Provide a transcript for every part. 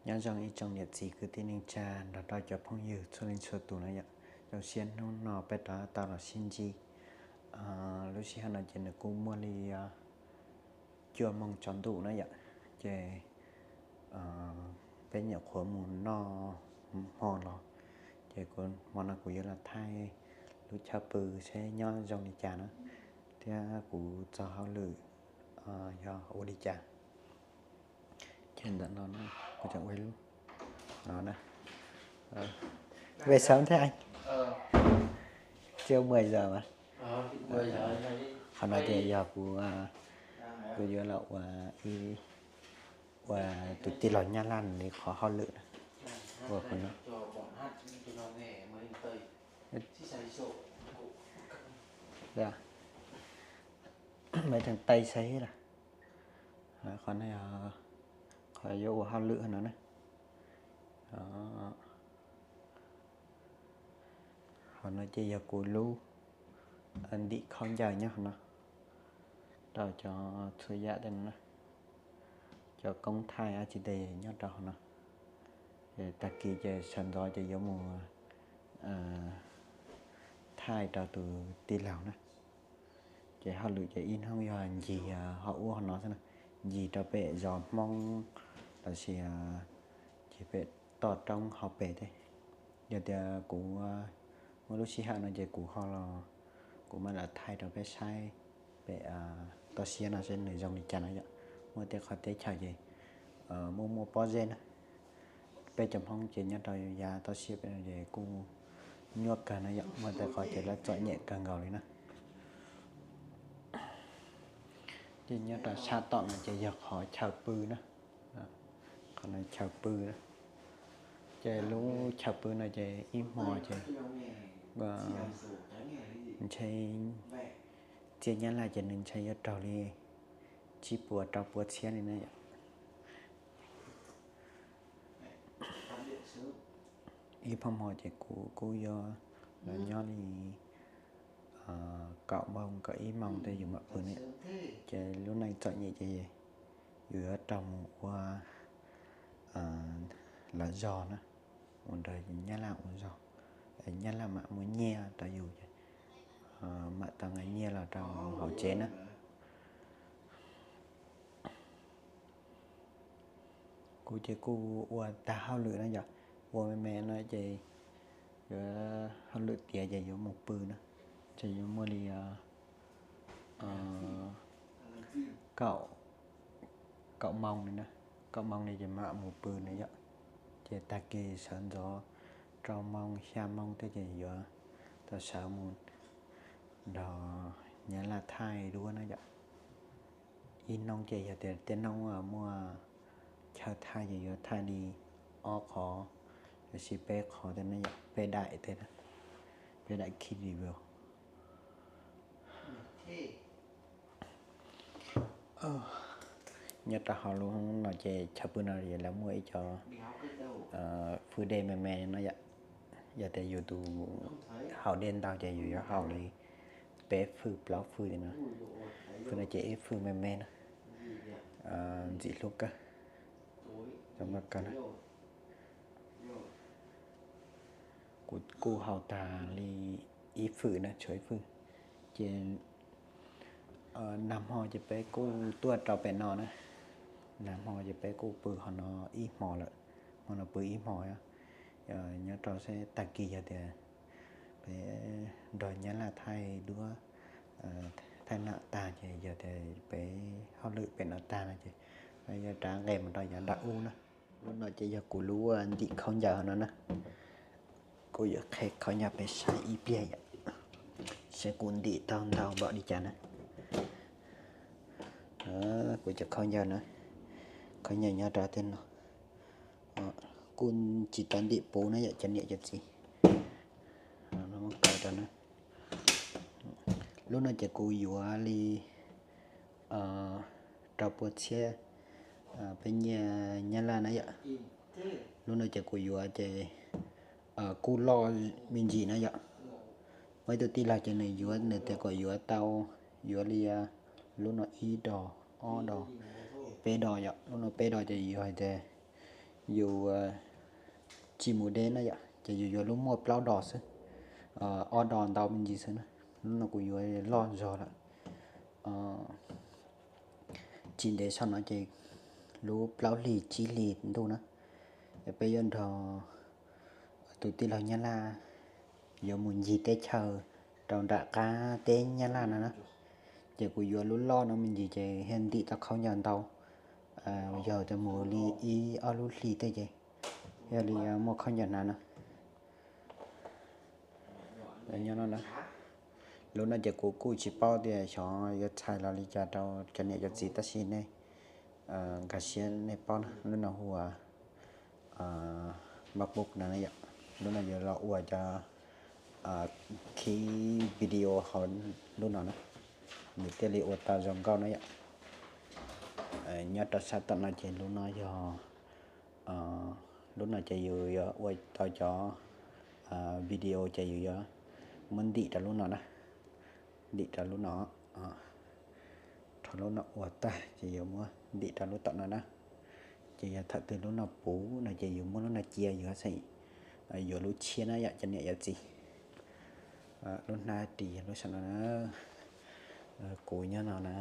Nyob zoo ib tsoom niam txiv kwv tij neej tsa nrog rau cov phooj ywg txhua leej txhua tus na yom. Zoo siab hnub no peb rov tau los sib ntsib. Lub sij hawm no ces nws kuj muaj li cuaj moos tsaus ntuj na yom, ces peb nyuam qhuav mus noj hmo los, ces kuv hmo no kuv yuav los thaij lub chaw pw seb nyob zoo li cas na, thiab kuv txog hauj lwm yog ua li cas. Ces ntawm no kuv tseem ua ib lub no na. Về sớm thế anh? Chưa mười giờ mà. Qhov no ces yog kuv, kuv yuav los ua ib, ua tus tij laug Nyab Laj li qhov hauj lwm na. Ua qhov no. Mấy thằng Tây xây hết à? Qhov no yog qhov yuav ua hauj lwm no na. Qhov no ces yog kuv lub ntim khaub ncaws nyob qhov no rau cov txhua yam tej no na. Cov koob thaij dab tsi tes nyob rau qhov no. Tag kis ces sawv ntxov ces yuav mus thaij rau tus tij laug na. Ces hauj lwm ces ib hnub yog ncig ho ub ho no xwb na, ncig rau pem zos Hmoob los sis ncig pem toj roob hauv pes thiab. Yog tias kuv muaj lub sij hawm no ces kuv ho los, kuv mam los thaij rau peb saib pem toj siab no seb nws zoo li cas no yom. Muaj tej qhov teb chaws ces muaj muaj pob zeb na. Peb cov Hmoob ces nyob rau yav toj siab pem no ces kuj nyuaj kawg no yom, muaj tej qhov ces lawv txom nyem kawg nkaus li na. Ces nyob rau sab tom no ces yog qhov chaw pw na. Qhov no chaw pw na. Ces lub chaw pw no ces ib hmo ces ntshe txiaj Nyab Laj ces nws ntshe yuav raug li tsib puas rau puas txhiab li na yom. Ib hmo hmo ces kuv kuj yuav los nyob li kaum moos kaum ib moos tej yus mam pw ne. Ces lub neej txom nyem ces yus yuav raug mus ua lawv zog na, mus nrog Nyab Laj ua zog, Nyab Laj mam muab nyiaj rau yus ces mam tau nqa nyiaj los rau hauv tsev na. Kuv ces kuj ua tag hauj lwm na yom, ua me me no ces yuav hauj lwm tiav ces yuav mus pw na, ces yuav muaj li kaum, kaum moos li na, kaum moos li ces mam mus pw na yom. Ces tag kis sawv ntxov rau moos xya moos tej ces yuav tau sawv mus nrog Nyab Laj thaij duab na yom. Ib hnub ces yog tias tej hnub muaj chaw thaij ces yuav thaij li ob qhov los sis peb qhov tej na yom, peb daim tej, peb daim khi li view. Nyob rau hauv lub no ces chaw pw no lawv muaj ib co fwj dej me me no yom. Yog tias yus tus haus dej ntau ces yus yuav haus li peb fwj plaub fwj li no. Fwj no ces ib fwj me me na, ntxim hlub kawg, zoo nkauj kawg na. Kuv kuj haus tag li ib fwj na, tshuav ib fwj. Ces nag hmo ces peb kuj tuaj rau pem no na, nag hmo ces peb kuj pw qhov no ib hmo lawm, hmo no pw ib hmo. Nyob rau seb tag kis yog tias peb nrog Nyab Laj thaij duab, thaij nam tag ces yog tias peb hauj lwm pem no tag no ces yuav rov nqes mus rau yav nram ub na. Lub no ces yog kuv lub ntim khaub ncaws no na. Kuv yuav qheb khaub ncaws peb saib ib pliag yom, seb kuv ntim tau ntau npaum li cas na. Kuv cov khaub ncaws na, khaub ncaws nyob rau tej no, kuj tsis tau ntim puv na yom cov niam cov txiv. Lub no ces kuv yuav li rau puas txhiab peb nyiaj Nyab Laj na yom. Lub no ces kuv yuav ces kuj loj me ntsis na yom. Muaj ib tug tij laug ces nws yuav, nws tias kom yuav tau, yuav li lub no ib dos, ob dos, peb dos yom. Lub no peb dos ces yuav hais tias yus tsis mus deb na yom, ces yus yuav lub muaj plaub dos xwb, ob dos ntau me ntsis xwb na. Lub no kuv yuav loj zog lawm. Tsis ntev sau no ces lub plaub hlis tsib hlis ntuj na, peb yuav nrog tus tij laug Nyab Laj yuav mus ncig teb chaws rau nram qab teb Nyab Laj no na. Ces kuv yuav lub loj no me ntsis ces thiaj ntim tau khaub ncaws ntau. Yog tias mus li ib ob lub hlis tej ces thiaj li muaj khaub ncaws hnav na. Nyob no na, lub no ces kuv kuj tsis paub tias xyov yuav txhais los li cas rau cov niam cov txiv, tab sis nej nkag siab nej paub na, lub no hu ua MacBook no na yom. Lub no yuav los ua cov khib video hauv lub no na, nws thiaj li ua tau zoo nkauj na yom. Nyob rau sab tom no ces lub no yog, lub no ces yus yuav ua tau cov video ces yus yuav muab ntim rau lub no na, ntim rau lub no. Rho lub no ua tag ces yus muab ntim rau lub tom no na. Ces yog thaum twg lub no puv no ces yus muab lub no cia, yus xeem yuav lub tshiab na yom cov niam yom txiv. Lub hnab ris yog lub saum no na. Kuv nyob no na.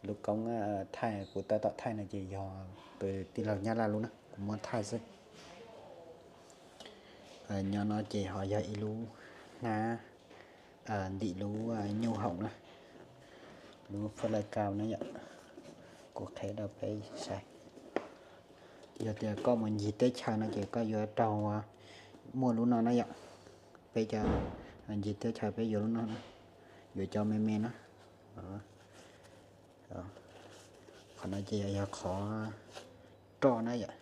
Lub koob thaij kuv tab tom thaij no ces yog tus tij laug Nyab Laj lub na, kuv muab thaij xwb. Nyob no ces ho yog ib lub hnab ntim lub nyuj hoom na, lub fab lai kau na yom. Kuv qheb rau peb saib. Yog tias koj mus ncig teb chaws no ces koj yuav raug muaj lub no na yom. Peb cov ncig teb chaws peb yuav lub no na, yuav cov me me na. Qhov no ces yog qhov roj na yom.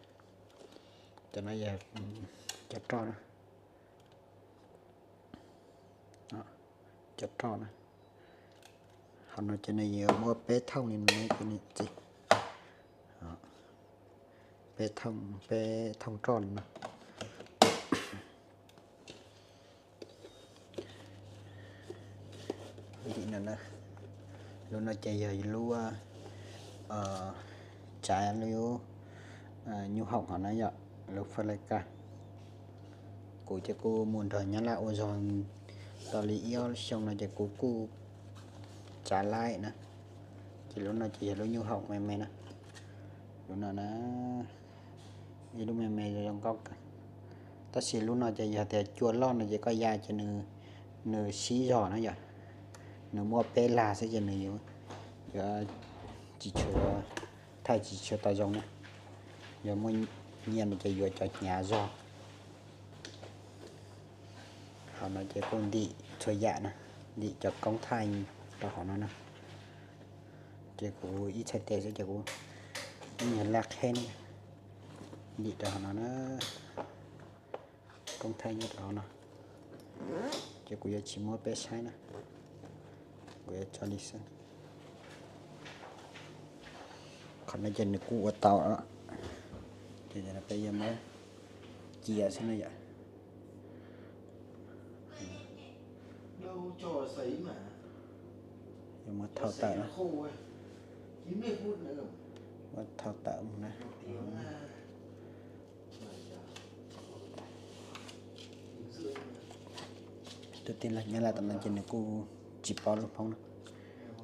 Cov no yog cov roj na. Cov roj na. Qhov no ces nws yuav muaj peb thooj li no, peb thooj, peb thooj roj li no. Lub no ces yog lub tsav lub nyuj hoom hov na yom, lub fab lai kau. Kuv ces kuj mus nrog Nyab Laj ua zog tau li ib ob xyoo no ces kuv kuj tsav laib na. Ces lub no ces yog lub nyuj hoom me me na. Lub no na, ib lub me me zoo nkauj kawg. Tab sis lub no ces yog tias cua loj no ces koj ya ces nws sib zog na yom. Nws muaj peb lag xwb ces nws yuav tsis tshua, thaij tsis tshua tau zoo na. Yog muaj nyiaj no ces yuav cov hnyav zog. Hauv no ces kuj ntim txhua yam na, ntim cov koob thaij rau hauv no na. Ces kuv ib txhais tes xwb ces kuv ib nyuag laj qheb na, ntim rau hauv no na. Koob thaij nyob rau hauv no, ces kuv yuav tsis muab peb saib na, kuv yuav tso li xwb. Qhov no ces nws kuj ua tau, ces peb yuav muab cia xwb na yom. Yuav muab thau tawm, muab thau tawm mus na. Tus tij laug Nyab Laj tom no ces nws kuj tsis paub lus Hmoob na,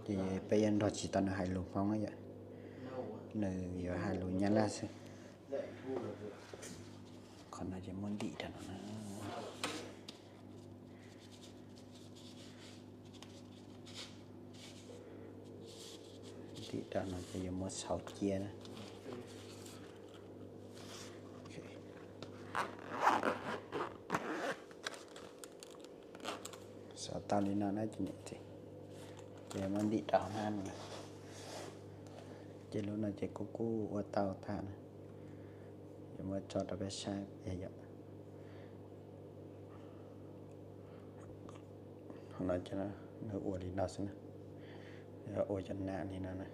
ces peb yuav nrog tsis tau nws hais lus Hmoob na yom, nws yuav hais lus Nyab Laj xwb. Qhov no ces muab ntim rau no na. Ntim rau no ces yuav muab xauv cia na. Xauv tau li no na, ces muab ntim rau hauv no. Ces lub no ces kuv kuj ua tau tag na, yuav muab tso rau peb saib yom. Qhov no ces nws ua li no xwb na, ua cov nam li no na.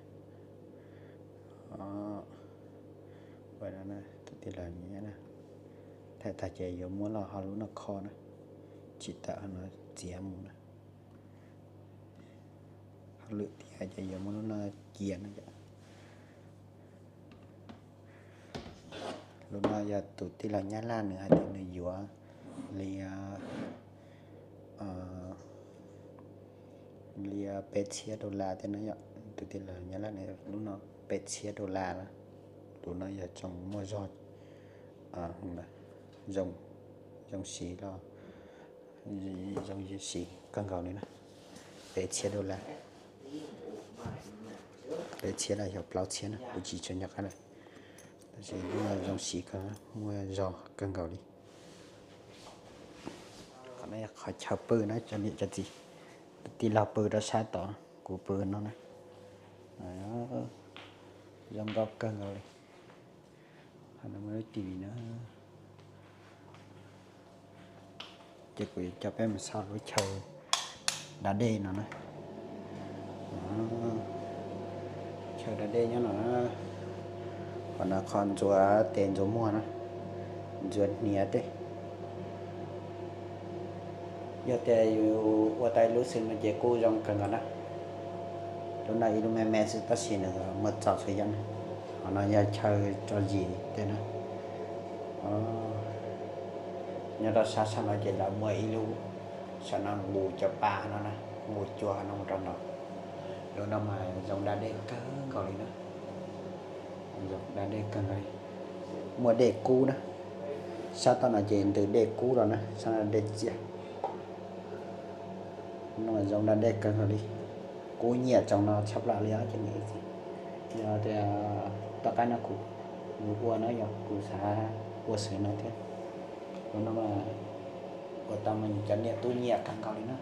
Ua no na, tus tij laug nyiam na. Thaij tag ces yuav muab los hauv lub no kho na, tsis tawm hauv no txiav mus na. Hauj lwm tiav ces yuav muab lub no cia na yom. Lub no yog tus tij laug Nyab Laj nws hais tias nws yuav li li peb txhiab dollar tej no yom. Tus tij laug Nyab Laj nws lub no peb txhiab dollar na. Lub no yog tsoom muaj zog, zoo siv los zoo siv kawg nkaus li na. Peb txhiab dollar, peb txhiab los yog plaub txhiab na, kuv tsis tshua nco qab lawm. Tab sis lub no zoo siv kawg, muaj zog kawg nkaus li. Qhov no yog qhov chaw pw na cov niam cov txiv. Tus tij laug pw rau sab tod, kuv pw no na. Zoo nkauj kawg nkaus li. Qhov no muaj lub T V na. Ces kuv yuav coj peb mus saib lub chaw da dej no na. Chaw da dej nyob no na. Qhov no qhov ntxuav tes ntxuav muag na, ntxuav hniav tej. Yog tias yus ua tau ib lub xwb no ces kuj zoo kawg nkaus na. Lub no ib lub me me xwb tab sis nws muaj txaus txhua yam na. Qhov no yog chaw tso zis tej na. Nyob rau sab sab no ces lawv muaj ib lub, sab no nqus cov pa no na, nqus cua no mus rau no. Lub no mas zoo da dej kawg nkaus li na. Zoo da dej kawg nkaus li. Muaj dej kub na. Sab tom no ces ntws dej kub los na, sab no dej txias. No zoo da dej kawg nkaus li. Kuv nyiam tsoom no tshaj plaws li os cov niam txiv. Yog tias tom qab no kuv ua no yog kuv xav ua xwb no thiab. Lub no mas ua tau mas cov niam tub nyiam kawg nkaus li na.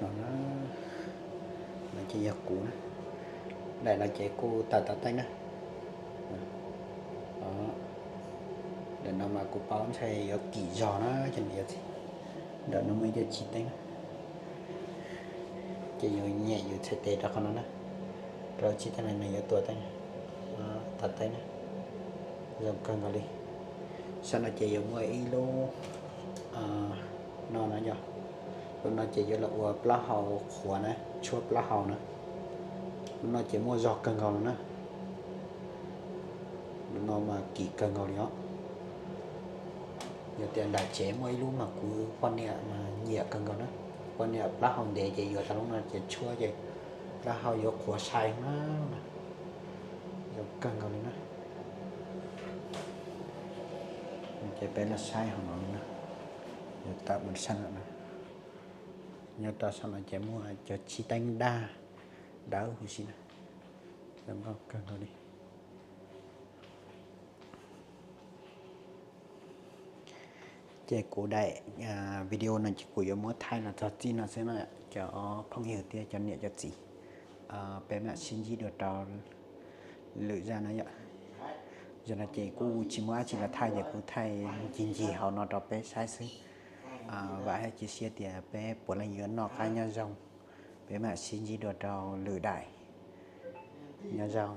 No na, no ces yog kuv na. Daim no ces kuj tawm tau teeb na. Daim no mas kuv paub ntshai yuav kim zog na cov niam txiv. Daim no muaj ib co tsib teeb na. Ces yus nyem yus txhais tes rau qhov no na, rau tsib teeb no nws yuav tua teeb, tau teeb na. Zoo kawg nkaus li. Sab no ces yuav muaj ib lub no na yog, lub no ces yuav los ua plaub hau qhuav na, tshuab plaub hau na. Lub no ces muaj zog kawg nkaus na. Lub no mas kim kawg nkaus li os. Yog tias nram tsev muaj ib lub mas kuv poj niam mas nyiam kawg nkaus na. Poj niam plaub hau ntev ces yuav tau lub no ces tshuab ces plaub hau yuav qhuav sai na. Zoo kawg nkaus li na. Ces peb los saib hauv no na. Yuav tawm mus sab no na. Nyob rau sab no ces muaj cov tsib teeb daj dawb huv si na. Zoo nkauj kawg nkaus li. Ces kuv daim video no ces kuv yuav muab thaij los txog txij no xwb na. Cov phooj ywg thiab cov niam cov txiv, peb mam sib ntsib dua rau lwm zaj no yom. Zaum no ces kuj tsis muaj dab tsi los thaij ces kuv thaij ncig ncig hauv no rau peb saib xwb. Vam thiab cia siab tias peb puav leej yuav noj qab nyob zoo. Peb mam sib ntsib dua rau lwm daim. Nyob zoo.